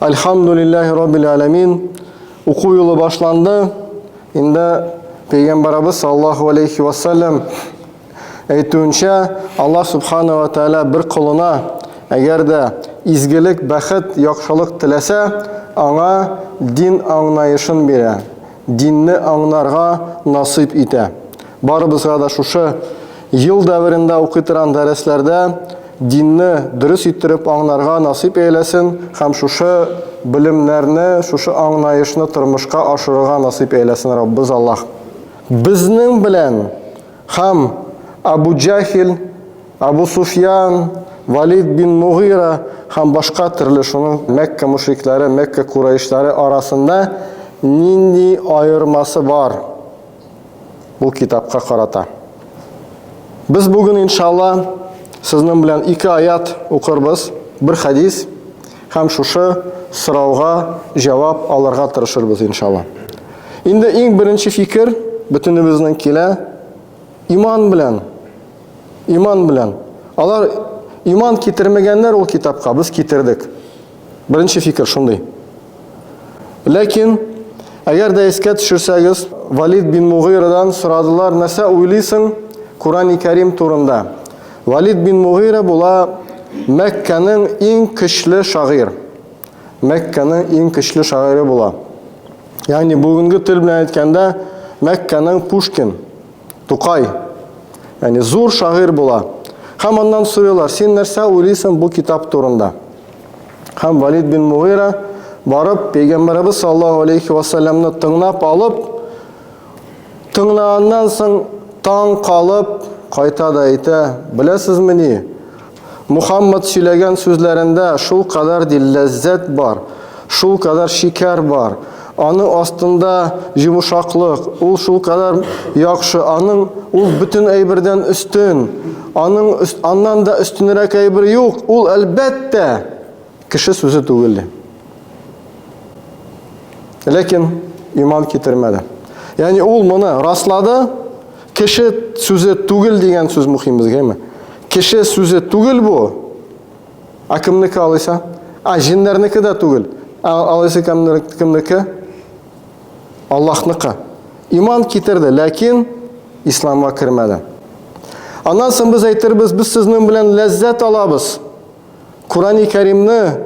Альхамдулиллахи роббил аламин. Уку юлы башланды. Инде Пәйгамбәребез саллаллаху алейхи ва саллям әйтүенчә, Аллаһ субхана ва тааля бер колына әгәр дә изгелек, бәхет, яхшылык теләсә, аңа дин аңлаешын бирә, динне аңларга насыйп итә. Барыбызга да шушы ел дәверендә укый торган дәресләрдә динне дөрес иттереп аңларга насыйп әйләсен һәм шушы белемнәрне, шушы аңлаешны тормышка ашырырга насыйп әйләсен Раббыз Аллаһ. Безнең белән һәм Абу Джахил, Абу Суфьян, Валид бин Мугира һәм башка төрле шуның Мәккә мушрикләре, Мәккә курайшлары арасында нинди аермасы бар бу китапка карата? Без бүген иншалла сезнең белән ике аят укырбыз, бер хадис һәм шушы сорауга җавап алырга тырышырбыз иншалла. Инде иң беренче фикер бөтенебезнең килә иман белән. Иман белән. Алар иман китермәгәннәр ул китапка, без китердек. Беренче фикер шундый. Ләкин әгәр дә искә төшерсәгез, Валид бин Мугыйрадан сорадылар, нәрсә уйлыйсың Курани Кәрим турында? Валид бин Мугыйра була Мәккәнең иң көчле шагыйрь. Мәккәнең иң көчле шагыйре була. Ягъни бүгенге тел белән әйткәндә, Мәккәнең Пушкин, Тукай. Ягъни зур шагыйрь була. Һәм аннан сорыйлар, син нәрсә уйлыйсың бу китап турында? Һәм Валид бин Мугира барып, Пәйгамбәребез саллаллаһу алейхи ва саллямны тыңлап алып, тыңлаганнан соң таң калып кайта да әйтә, беләсезме ни? Мухаммад сөйләгән сүзләрендә шул кадәр ди ләззәт бар, шул кадәр шикәр бар. Аның астында йомшаклык, ул шул кадәр яхшы, аның ул бөтен әйбердән өстен. Аның аннан да өстенрәк әйбер юк. Ул әлбәттә кеше сүзе түгел. Ләкин иман китермәде. Ягъни ул моны раслады, кеше сүзе түгел дигән сүз мөһим безгәме? Кеше сүзе түгел бу. А кемнеке алайса? А җиннәрнеке дә түгел. А алайса кемнеке? Аллаһныкы. Иман китерде, ләкин исламга кермәде. Аннан соң без әйтербез, без сезнең белән ләззәт алабыз. Курани Кәримне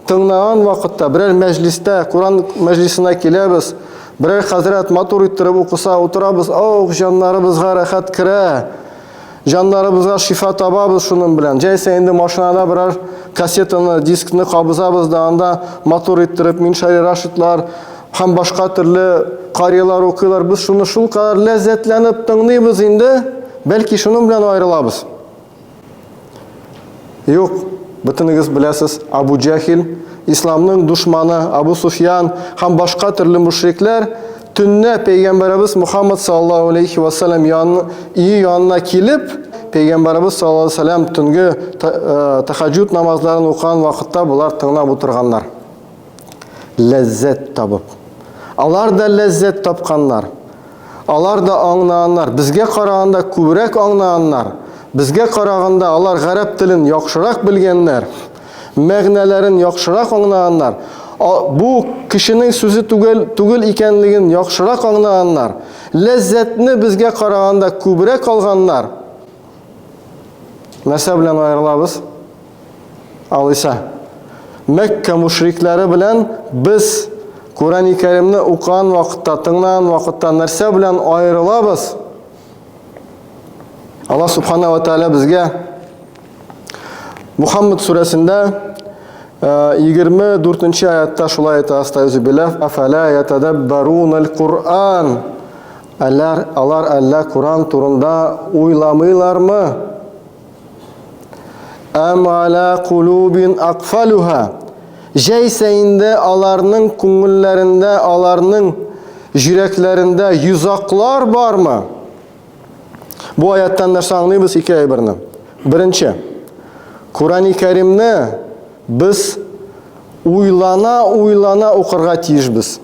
тыңлаган вакытта, берәр мәҗлистә, Куран мәҗлисенә киләбез, берәр хәзрәт матур иттереп укыса, утырабыз, ох, җаннарыбызга рәхәт керә. Җаннарыбызга шифа табабыз шуның белән. Җәйсә инде машинада берәр кассетаны, дискны кабызабыз да, анда матур иттереп Миншари Рашидлар һәм башка төрле карилар укыйлар. Без шуны шулкадәр ләззәтләнеп тыңлыйбыз инде, бәлки шуның белән аерылабыз. Юк, бөтенегез беләсез, Абу Җахил, исламның душманы, Абу Суфьян һәм башка төрле мушрикләр төннә пәйгамбәребез Мухаммад саллаллаһу алейхи ва саллям өе янына килеп, пәйгамбәребез саллаллаһу алейхи ва саллям төнге тахаджуд намазларын укыган вакытта болар тыңлап утырганнар. Ләззәт табып. Алар да ләззәт тапканнар. Алар да аңнаганнар, безгә караганда күбрәк аңнаганнар. Безгә караганда алар гарәп телен яхшырак белгәннәр, мәгънәләрен яхшырак аңнаганнар. Бу кешенең сүзе түгел, түгел икәнлеген яхшырак аңнаганнар. Ләззәтне безгә караганда күбрәк алганнар. Нәрсә белән аерылабыз? Алайса, Мәккә мушрикләре белән без Курани Кәримне укыган вакытта, тыңлаган вакытта нәрсә белән аерылабыз? Аллаһ Субхана ва Тааля безгә Мухаммад сүрәсендә 24 нче аятта шулай әйтә: Астайзу биллаһ, афала ятадаббарунал Куръан. Алар, алар әллә Куран турында уйламыйлармы? Әм аля кулубин акфалуха. Җәйсә инде аларның күңелләрендә, аларның йөрәкләрендә йозаклар бармы? Бу аяттан нәрсә аңлыйбыз? Ике әйберне. Беренче, Курани Кәримне без уйлана-уйлана укырга тиешбез.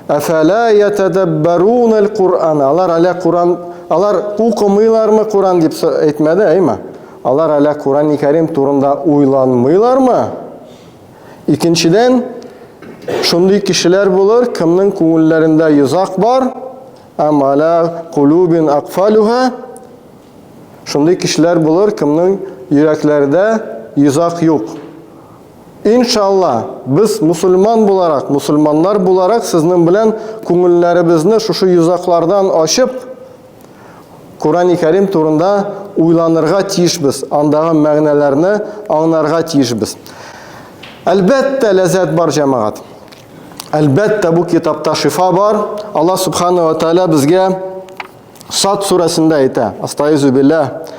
Әфәлә ятәдәббәрунәл Куръан. Алар әлә Куръан, алар укымыйлармы Куръан дип әйтмәде, әйме? Алар әлә Куръан Кәрим турында уйланмыйлармы? Икенчедән, Шундый кешеләр булыр, кемнең күңелләрендә йозак бар, әм аля кулубин акфалуха. Шундый кешеләр булыр, кемнең йөрәкләрдә йозак юк. Иншалла, без мусульман буларак, мусульманнар буларак сезнең белән күңелләребезне шушы йозаклардан ачып, Корани Кәрим турында уйланырга тиешбез, андагы мәгънәләрне аңларга тиешбез. Әлбәттә, ләззәт бар, җәмәгать. Әлбәттә, бу китапта шифа бар. Аллаһ субхана ва тааля безгә Сад сүрәсендә әйтә. Астаизу билләһ.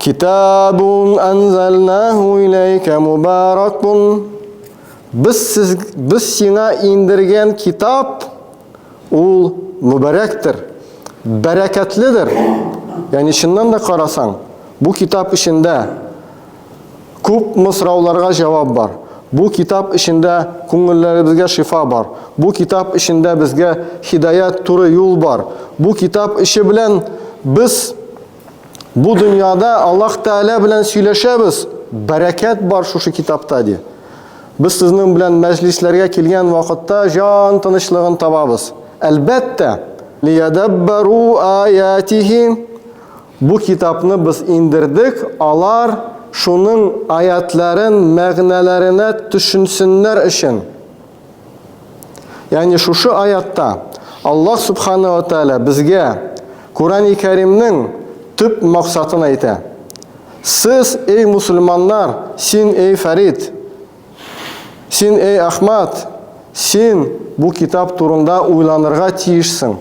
Китабун анзалнаху иләйкә мубаракун. Без сез без сиңа индергән китап Ул мөбарәктер, бәрәкәтледер. Ягъни чыннан да карасаң, бу китап эчендә күпме сорауларга җавап бар. Бу китап эчендә күңелләребезгә шифа бар. Бу китап эчендә безгә хидаят туры юл бар. Бу китап эче белән без бу дөньяда Аллаһ Тәгалә белән сөйләшәбез. Бәрәкәт бар шушы китапта ди. Без сезнең белән мәҗлисләргә килгән вакытта җан тынычлыгын табабыз. Әлбәттә, лиядаббару аятихи бу китапны без индердек, алар шуның аятларын мәгънәләренә төшенсеннәр өчен. Ягъни шушы аятта Аллаһ субхана ва тааля безгә Курани Кәримнең төп максатын әйтә. Сез, эй мусульманнар, син, эй Фәрид, син, эй Ахмат, син бу китап турында уйланырга тиешсең.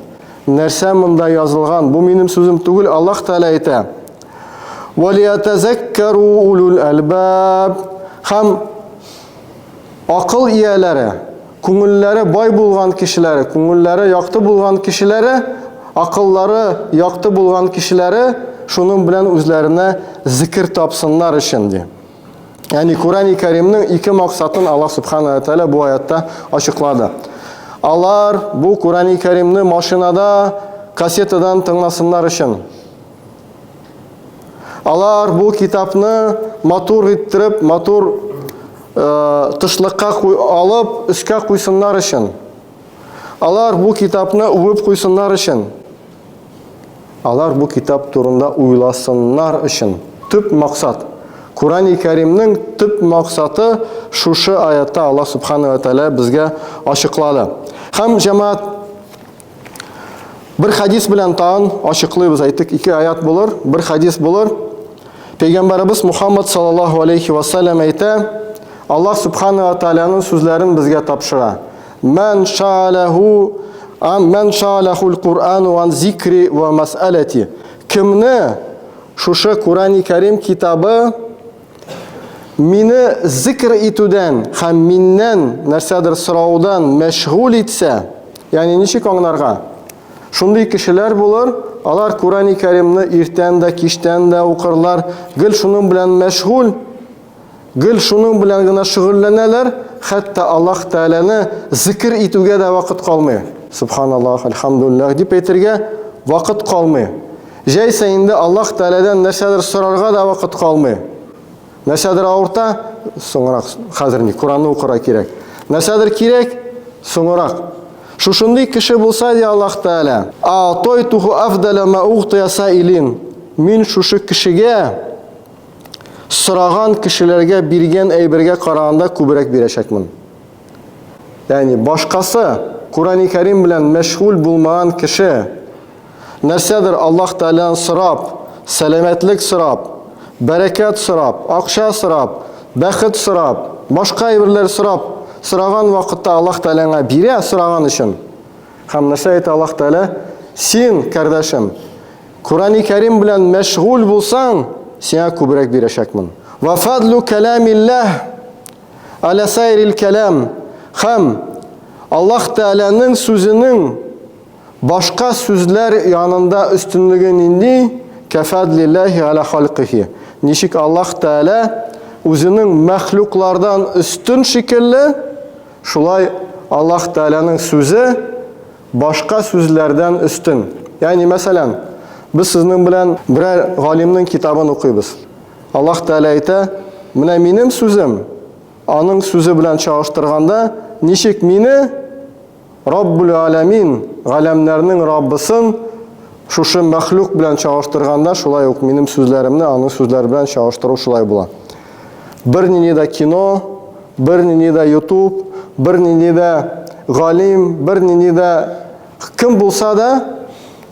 Нәрсә монда язылган? Бу минем сүзем түгел, Аллаһ Тәгалә әйтә. Валиятазаккару улул әлбаб. Һәм акыл ияләре, күңелләре бай булган кешеләре, күңелләре якты булган кешеләре, акыллары якты булган кешеләре шуның белән үзләренә зикер тапсыннар өчен ди. Ягъни Курани Кәримнең ике максатын Аллаһ Субхана ва Тааля бу аятта ачыклады. Алар бу Курани Кәримне машинада кассетадан тыңласыннар өчен. Алар бу китапны матур иттереп, матур э, тышлыкка куй, алып, өскә куйсыннар өчен. Алар бу китапны үбеп куйсыннар өчен. Алар бу китап турында уйласыннар өчен. Төп максат. Курани Кәримнең төп максаты шушы аятта Аллаһ Субхану ва Тааля безгә ачыклады. Һәм җәмәгать Бер хадис белән тагын ачыклыйбыз, әйттек, ике аят булыр, бер хадис булыр. Пәйгамбәребез Мухаммад саллаллаһу алейхи ва саллям әйтә, Аллаһ субхана ва тааляның сүзләрен безгә тапшыра. Мән шалаху ам мән шалахул Кур'ану ан зикри ва мас'алати. Кемне шушы Курани Кәрим китабы Мине зикр итүдән һәм миннән нәрсәдер сораудан мәшгуль итсә, ягъни ничек аңларга? Шундый кешеләр булыр, алар Курани Кәримне иртән дә, кичтән дә укырлар, гел шуның белән мәшгуль, гел шуның белән генә шөгыльләнәләр, хәтта Аллаһ Тәгаләне зикр итүгә дә вакыт калмый. Субханаллах, альхамдулиллах дип әйтергә вакыт калмый. Җәйсә инде Аллаһ Тәгаләдән нәрсәдер сорарга да вакыт калмый. Нәрсәдер авырта, соңрак, хәзер ни, Коранны укырга кирәк. Нәрсәдер кирәк, соңрак. Шушындый кеше булса, ди Аллаһ Тәгалә, А'тайтуху афдаля ма угтия саилин. Мин шушы кешегә сораган кешеләргә биргән әйбергә караганда күбрәк бирәчәкмен. Ягъни башкасы Курани Кәрим белән мәшгуль булмаган кеше Нәрсәдер Аллаһ Тәгаләдән сорап, сәламәтлек сорап, бәрәкәт сорап, акча сорап, бәхет сорап, башка әйберләр сорап, сораган вакытта Аллаһ Тәгалә аңа бирә сораган өчен. Һәм нәрсә әйтә Аллаһ Тәгалә? Син, кардәшем, Курани Кәрим белән мәшгуль булсаң, сиңа күбрәк бирәчәкмен. Ва фадлу кәләмилләһ аля сайрил кәләм. Һәм Аллаһ Тәгаләнең сүзенең Башка сүзләр янында өстенлеге нинди? Кәфәдлилләһи галя халкыхи. Ничек Аллаһ Тәгалә үзенең мәхлуклардан өстен шикелле, шулай Аллаһ Тәгаләнең сүзе башка сүзләрдән өстен. Ягъни, мәсәлән, без сезнең белән берәр галимнең китабын укыйбыз. Аллаһ Тәгалә әйтә, менә минем сүзем. аның сүзе белән чагыштырганда, ничек мине Раббул Аләмин, галәмнәрнең Раббысын шушы мәхлук белән чагыштырганда, шулай ук минем сүзләремне аның сүзләре белән чагыштыру шулай була. Бернинди дә кино, бернинди дә YouTube, бернинди дә галим, бернинди дә кем булса да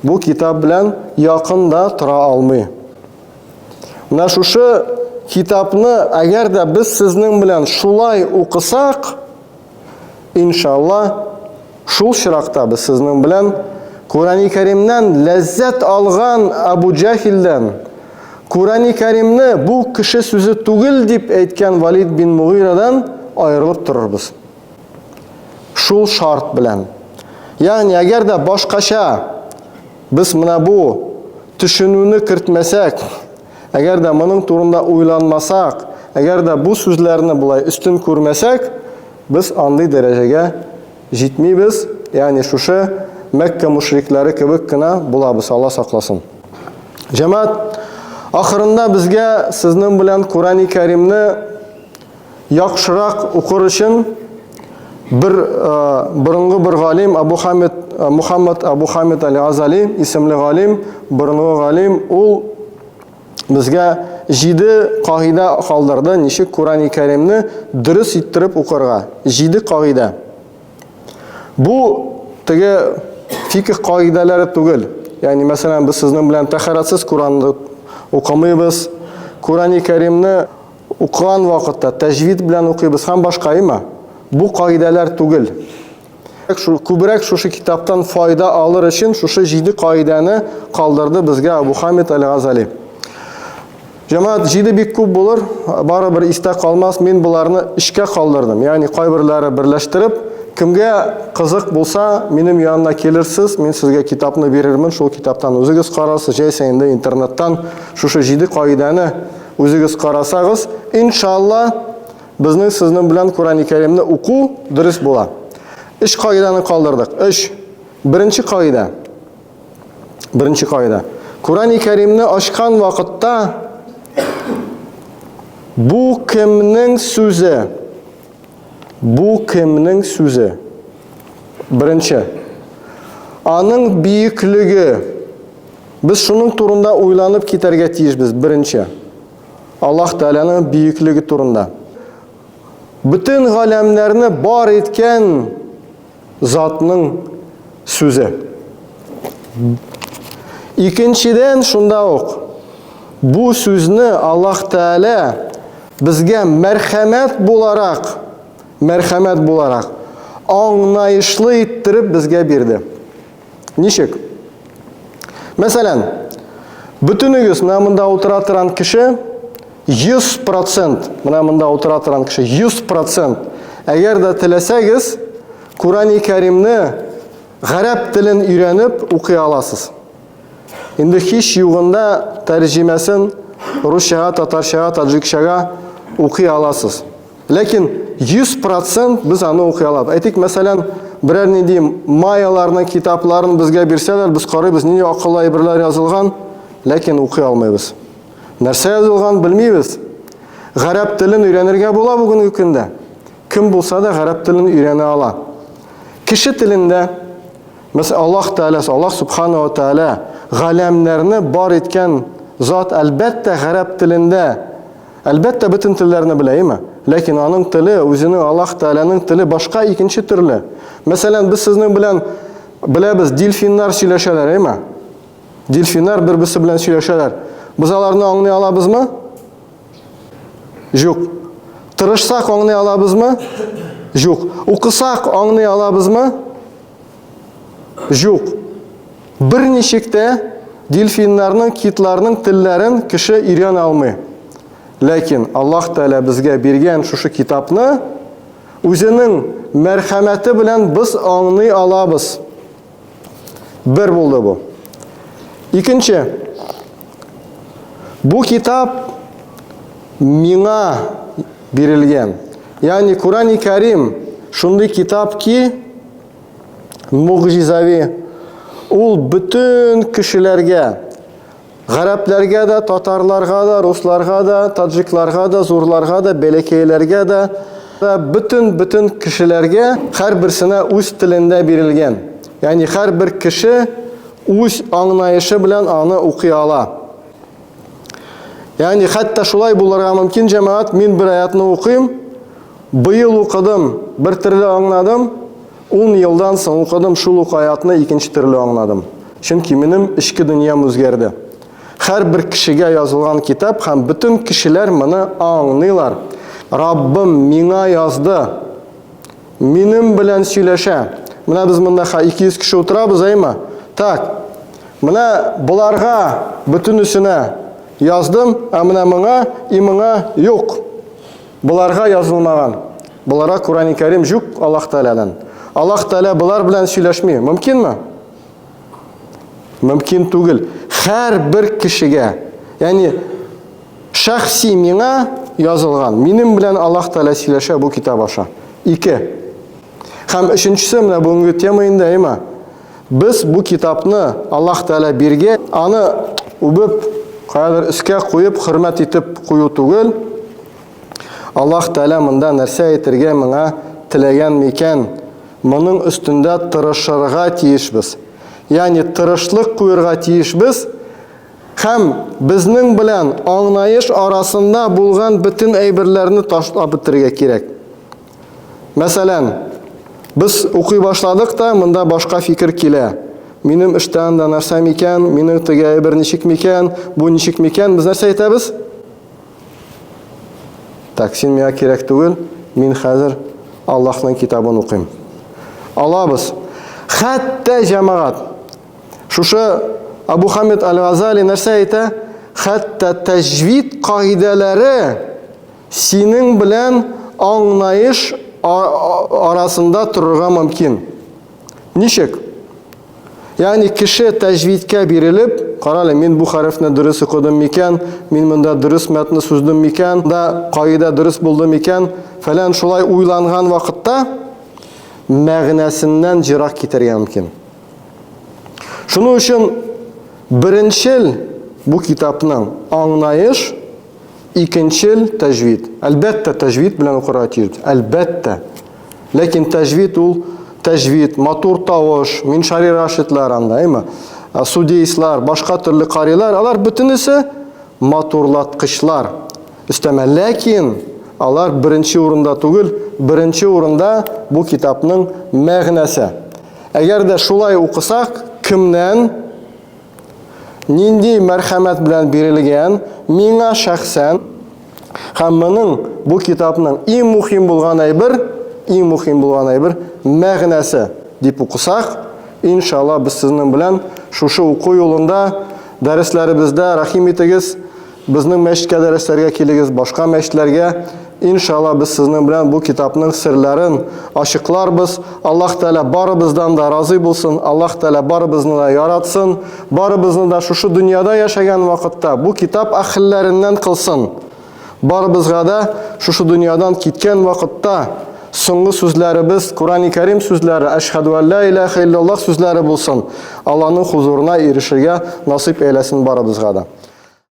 бу китап белән якын да тора алмый. Менә шушы китапны әгәр дә без сезнең белән шулай укысак, иншалла, шул чиракта без сезнең белән Курани Кәримнән ләззәт алган Абу Җахилдән, Курани Кәримне бу кеше сүзе түгел дип әйткән Валид бин Мугирадан аерылып торырбыз. Шул шарт белән. Ягъни, әгәр дә башкача без менә бу төшенүне кертмәсәк, әгәр дә моның турында уйланмасак, әгәр дә бу сүзләрне болай өстен күрмәсәк, без андый дәрәҗәгә җитмибез, ягъни шушы Мәккә мушрикләре кебек кенә булабыз, Алла сакласын. Җәмәгать, ахырында безгә сезнең белән Курани Кәримне яхшырак укыр өчен бер борынгы бер галим Абу Хамид Мухаммад Абу Хамид аль-Азали исемле галим, борынгы галим, ул безгә җиде кагыйдә калдырды, ничек Курани Кәримне дөрес иттереп укырга. Җиде кагыйдә. Бу теге фикх кагыйдәләре түгел. Ягъни, мәсәлән, без сезнең белән тәһарәтсез Куранны укымыйбыз. Курани Кәримне укыган вакытта тәҗвид белән укыйбыз һәм башка, әйме? Бу кагыйдәләр түгел. Күбрәк шушы китаптан файда алыр өчен шушы җиде кагыйдәне калдырды безгә Абу Хамид Аль-Газали. Җәмәгать, җиде бик күп булыр, барыбер истә калмас, мин боларны өчкә калдырдым. Ягъни кайберләре берләштереп, кемгә кызык булса, минем янына килерсез, мин сезгә китапны бирермен, шул китаптан үзегез карарсыз, җәйсә инде интернеттан шушы җиде кагыйдәне үзегез карасагыз, иншалла, безнең сезнең белән Курани Кәримне уку дөрес була. Өч кагыйдәне калдырдык. Өч. Беренче кагыйдә. Беренче кагыйдә. Курани Кәримне ачкан вакытта бу кемнең сүзе? Бу кемнең сүзе? Беренче. Аның биеклеге. Без шуның турында уйланып китәргә тиешбез. Беренче. Аллаһ Тәгаләнең бөеклеге турында. Бөтен галәмнәрне бар иткән затның сүзе. Икенчедән, шунда ук бу сүзне Аллаһ Тәгалә безгә мәрхәмәт буларак, мәрхәмәт буларак аңлаешлы иттереп безгә бирде. Ничек? Мәсәлән, бөтенегез менә монда утыра торган кеше 100%, менә монда утыра торган кеше 100%. Әгәр дә теләсәгез, Курани Кәримне гарәп телен өйрәнеп укый аласыз. Инде һич югында тәрҗемәсен русчага, татарчага, таҗикчага укый аласыз. Ләкин 100% без аны укый алабыз. Әйтик, мәсәлән, берәр нинди майяларның китапларын безгә бирсәләр, без карыйбыз, нинди акыллы әйберләр язылган, ләкин укый алмыйбыз. Нәрсә язылган белмибез. Гарәп телен өйрәнергә була бүгенге көндә. Кем булса да гарәп телен өйрәнә ала. Кеше телендә, мәсәлән, Аллаһ Тәгалә, Аллаһ Субхану ва Тәгалә галәмнәрне бар иткән зат, әлбәттә, гарәп телендә Әлбәттә, бөтен телләрне белә, әйме? Ләкин аның теле, үзенең Аллаһ Тәгаләнең теле башка икенче төрле. Мәсәлән, без сезнең белән беләбез, дельфиннар сөйләшәләр, әйме? Дельфиннар бер-берсе белән сөйләшәләр. Без аларны аңлый алабызмы? Юк. Тырышсак аңлый алабызмы? Юк. Укысак аңлый алабызмы? Юк. Берничек тә дельфиннарның, китларның телләрен кеше өйрәнә алмый. Ләкин Аллаһ Тәгалә безгә биргән шушы китапны үзенең мәрхәмәте белән без аңлый алабыз. Бер булды бу. Икенче. Бу китап миңа бирелгән. Ягъни Курани Карим шундый китап ки, Могҗизави. Ул бөтен кешеләргә, гарәпләргә дә, татарларга да, русларга да, таджикларга да, зурларга да, бәләкәйләргә дә, Бөтен-бөтен кешеләргә һәрберсенә үз телендә бирелгән. Ягъни һәрбер кеше үз аңлаешы белән аны укый ала. Ягъни хәтта шулай булырга мөмкин, җәмәгать, мин бер аятны укыйм, быел укыдым, бер төрле аңладым, 10 елдан соң укыдым, шул ук аятны икенче төрле аңладым. Чөнки минем эчке дөньям үзгәрде. Һәрбер кешегә язылган китап һәм бөтен кешеләр моны аңлыйлар. Раббым миңа язды. Минем белән сөйләшә. Менә без монда 200 кеше утырабыз, әйме? Так. Менә боларга бөтенесенә яздым, ә менә моңа и моңа юк. Боларга язылмаган. Боларга Курани Кәрим юк Аллаһ Тәгаләдән. Аллаһ Тәгалә болар белән сөйләшми. Мөмкинме? Мөмкин түгел. Һәрбер кешегә, ягъни шәхси миңа язылган, минем белән Аллаһ Тәгалә сөйләшә бу китап аша. Ике. Һәм өченчесе, менә бүгенге тема инде, әйме? Без бу китапны Аллаһ Тәгалә биргән, аны үбеп, каядыр өскә куеп, хөрмәт итеп кую түгел. Аллаһ Тәгалә монда нәрсә әйтергә миңа теләгән микән? Моның өстендә тырышырга тиешбез. Ягъни тырышлык куерга тиешбез һәм безнең белән аңлаеш арасында булган бөтен әйберләрне ташлап бетерергә кирәк. Мәсәлән, без укый башладык та, монда башка фикер килә. Минем эштә анда нәрсә микән, минем теге әйбер ничек микән, бу ничек микән? Без нәрсә әйтәбез? Так, син миңа кирәк түгел, мин хәзер Аллаһның китабын укыйм. Алабыз. Хәтта җәмәгать. Шушы Абу Хамид Аль-Газали нәрсә әйтә? Хәтта тәҗвид кагыйдәләре синең белән аңлаеш арасында торырга мөмкин. Ничек? Ягъни кеше тәҗвидкә бирелеп, карале, мин бу хәрефне дөрес укыдым микән, мин монда дөрес мәтне суздым микән, да кагыйдә дөрес булды микән, фәлән шулай уйланган вакытта мәгънәсеннән җырак китәргә мөмкин. Шуның өчен беренчел бу китапның аңлаеш Икенчел тәҗвид. Әлбәттә, тәҗвид белән укырга тиеш. Әлбәттә. Ләкин тәҗвид ул тәҗвид, матур тавыш, Миншари Рашидлар анда, әйме? Судейслар, башка төрле карилар, алар бөтенесе матурлаткычлар. Өстәмә, ләкин алар беренче урында түгел, беренче урында бу китапның мәгънәсе. Әгәр дә шулай укысак, кемнән Нинди мәрхәмәт белән бирелгән миңа шәхсән һәм моның бу китапның иң мөһим булган әйбер, иң мөһим булган әйбер мәгънәсе дип укысак, иншалла без сезнең белән шушы уку юлында дәресләребездә рәхим итегез, Безнең мәчеткә дәресләргә килегез, башка мәчетләргә. Иншалла, без сезнең белән бу китапның серләрен ачыкларбыз. Аллаһ Тәгалә барыбыздан да разый булсын, Аллаһ Тәгалә барыбызны да яратсын, барыбызны да шушы дөньяда яшәгән вакытта бу китап әһелләреннән кылсын. Барыбызга да шушы дөньядан киткән вакытта соңгы сүзләребез Курани Кәрим сүзләре, әшһәдү әллә илаһә илляллаһ сүзләре булсын. Аллаһның хузурына ирешергә насыйп әйләсен барыбызга да.